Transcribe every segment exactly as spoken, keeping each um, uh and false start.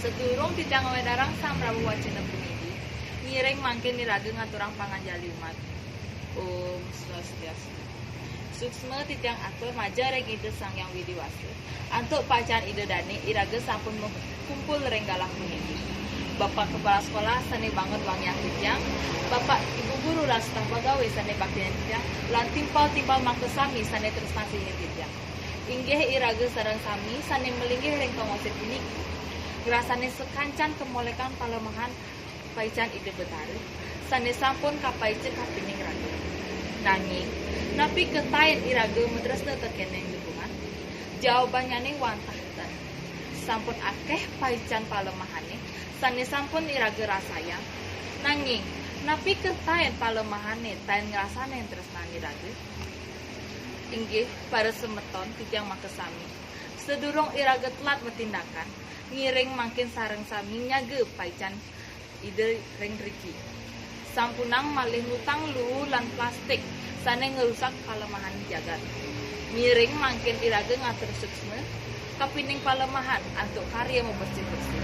Sadurung titiang ngawedarang Sang Prabu Wacana puniki, ngiring mangkin iraga ngaturang panganjali umat. Om Swastiastu. Suksma titiang atur majeng ring Ida Sang Hyang Widi Wasa. Antuk paican Ida dane iraga sampun makumpul ring galah puniki. Bapak Kepala Sekolah sane banget wangiang titiang, Bapak Ibu Guru lan staf pagawe sane bakti titiang, lan timpal-timpal makasami sane tresna sihin titiang. Inggih iraga sareng sami sane malinggih ring pangosit puniki, ngrasane sakancan kamolekan palemahan paican Ida Betara sane sampun kapaica kapining raga. Nanging, napi ketaen iraga matresna tekene lingkungan? Jawabannyane wantah ten. Sampun akeh paican palemahane sane sampun iraga rasayang. Nanging, napi ketaen palemahane taen ngrasane tresnan iraga? Inggih, para semeton titiang makasami, sadurung iraga telat matindakan, ngiring mangkin sareng sami nyaga paican Ida ring riki. Sampunang malih ngutang luu lan plastik sane ngrusak palemahan jagat. Ngiring mangkin iraga ngatur suksma kapining palemahan antuk karya mabersih-bersih.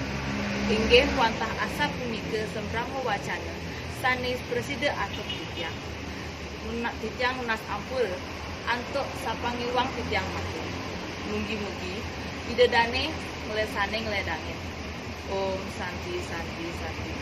Inggih wantah asapunika Sang Prabu Wacana sane prasida atur titiang. Nunas titiang nunas ampura antuk sapangiwang titiang matur. Mugi-mugi Ida dane nglesane ngledangin. Om Santi, Santi, Santi.